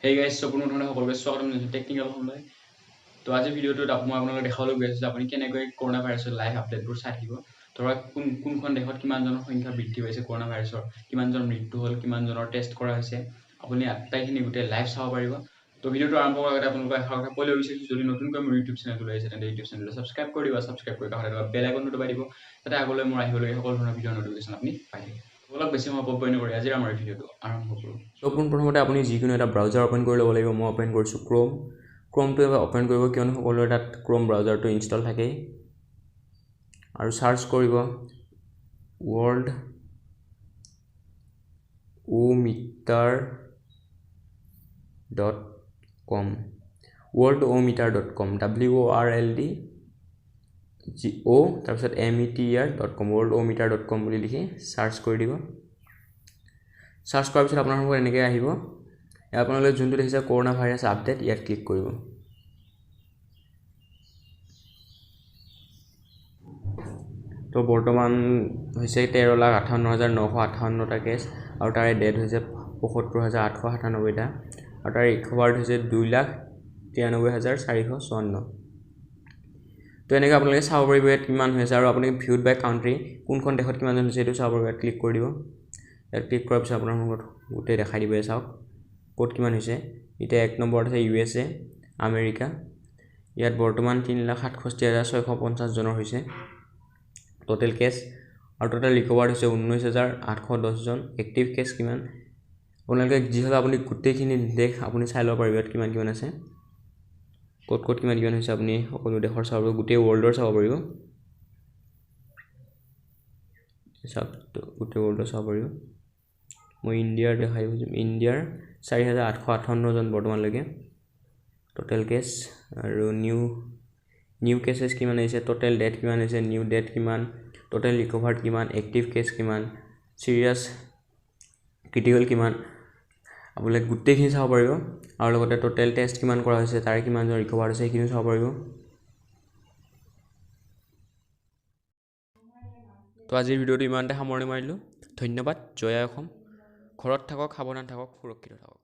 Hey guys, পোনপ্ৰথমে সকলোকে স্বাগতম জনাইছোঁ টেকনিকেল অসমলৈ। তো আজিৰ ভিডিঅ'টোত মই আপোনালোকক দেখাবলৈ গৈ আছোঁ যে আপুনি কেনেকৈ কৰোণা ভাইৰাছৰ লাইভ আপডেটবোৰ চাই থাকিব। ধৰক কোনখন দেশত কিমানজনৰ সংখ্যা বৃদ্ধি পাইছে, কৰোণা ভাইৰাছৰ কিমানজন মৃত্যু হ'ল, কিমানজনৰ টেষ্ট কৰা হৈছে, আপুনি আটাইখিনি গোটেই লাইভ চাব পাৰিব। তো ভিডিঅ'টো আৰম্ভ কৰাৰ আগতে আপোনালোকক এষাৰ কথা কৈ ল'ব বিচাৰিছোঁ, যদি নতুনকৈ মোৰ ইউটিউব চেনেলটো লৈ আহিছে তেন্তে ইউটিউব চেনেলটো ছাবস্ক্ৰাইব কৰি দিব, ছাবস্ক্ৰাইব কৰি কাষতে থকা বেল আইকনটো দবাই দিব, যাতে আগলৈ মোৰ আহিবলগীয়া সকলো ধৰণৰ ভিডিঅ'ৰ ন'টিফিকেশ্যন আপুনি পাই থাকে। অলপ বেছি সময় অপব্যয় নকৰি আজিৰ আমাৰ ভিডিঅ'টো আৰম্ভ কৰোঁ। তো পোনপ্ৰথমতে আপুনি যিকোনো এটা ব্ৰাউজাৰ অ'পেন কৰি ল'ব লাগিব। মই অ'পেন কৰিছোঁ ক্ৰ'ম। ক্ৰ'মটো এবাৰ অ'পেন কৰিব, কিয়নো সকলোৰে তাত ক্ৰ'ম ব্ৰাউজাৰটো ইনষ্টল থাকেই। আৰু চাৰ্চ কৰিব worldometer.com, worldometer.com, WORLD G O তাৰপিছত METER.com, worldometer.com বুলি লিখি চাৰ্চ কৰি দিব। চাৰ্চ কৰাৰ পিছত আপোনাৰ সন্মুখত এনেকৈ আহিব। আপোনালোকে যোনটো দেখিছে কৰোণা ভাইৰাছ আপডেট, ইয়াত ক্লিক কৰিব। তো বৰ্তমান হৈছে 13,58,958টা কেছ আৰু তাৰে ডেথ হৈছে 75,897টা আৰু তাৰে ৰিকভাৰ্ড হৈছে 2,93,454। তো এনেকৈ আপোনালোকে চাব পাৰিব ইয়াত কিমান হৈছে। আৰু আপুনি ভিউড বাই কাউণ্ট্ৰি, কোনখন দেশত কিমানজন হৈছে সেইটো চাব পাৰিব। ইয়াত ক্লিক কৰি দিব। ইয়াত ক্লিক কৰাৰ পিছত আপোনাৰ সন্মুখত গোটেই দেখাই দিব। চাওক ক'ত কিমান হৈছে। এতিয়া 1 নম্বৰত আছে USA, America. ইয়াত বৰ্তমান 3,67,650 জনৰ হৈছে টোটেল কেছ আৰু টোটেল ৰিকভাৰ্ড হৈছে 19,810 জন। এক্টিভ কেছ কিমান আপোনালোকে যি হ'লে আপুনি গোটেইখিনি দেশ আপুনি চাই ল'ব পাৰিব। ইয়াত কিমান কিমান আছে, ক'ত ক'ত কিমান কিমান হৈছে আপুনি সকলো দেশৰ চাব পাৰিব, গোটেই ৱৰ্ল্ডৰ চাব পাৰিব। চাওক গোটেই ৱৰ্ল্ডৰ চাব পাৰিব। মই ইণ্ডিয়াৰ দেখাই দিছোঁ। ইণ্ডিয়াৰ 4,858 জন বৰ্তমানলৈকে টোটেল কেছ আৰু নিউ কেছেছ কিমান আহিছে, টোটেল ডেথ কিমান হৈছে, নিউ ডেথ কিমান, টোটেল ৰিকভাৰ্ড কিমান, এক্টিভ কেছ কিমান, ছিৰিয়াছ ক্ৰিটিকেল কিমান, আপোনালোকে গোটেইখিনি চাব পাৰিব। আৰু লগতে টোটেল টেষ্ট কিমান কৰা হৈছে, তাৰে কিমানজন ৰিকভাৰ্ড হৈছে সেইখিনিও চাব পাৰিব। তো আজিৰ ভিডিঅ'টো ইমানতে সামৰণি মাৰিলোঁ। ধন্যবাদ। জয় আই অসম। ঘৰত থাকক, সাৱধান থাকক, সুৰক্ষিত থাকক।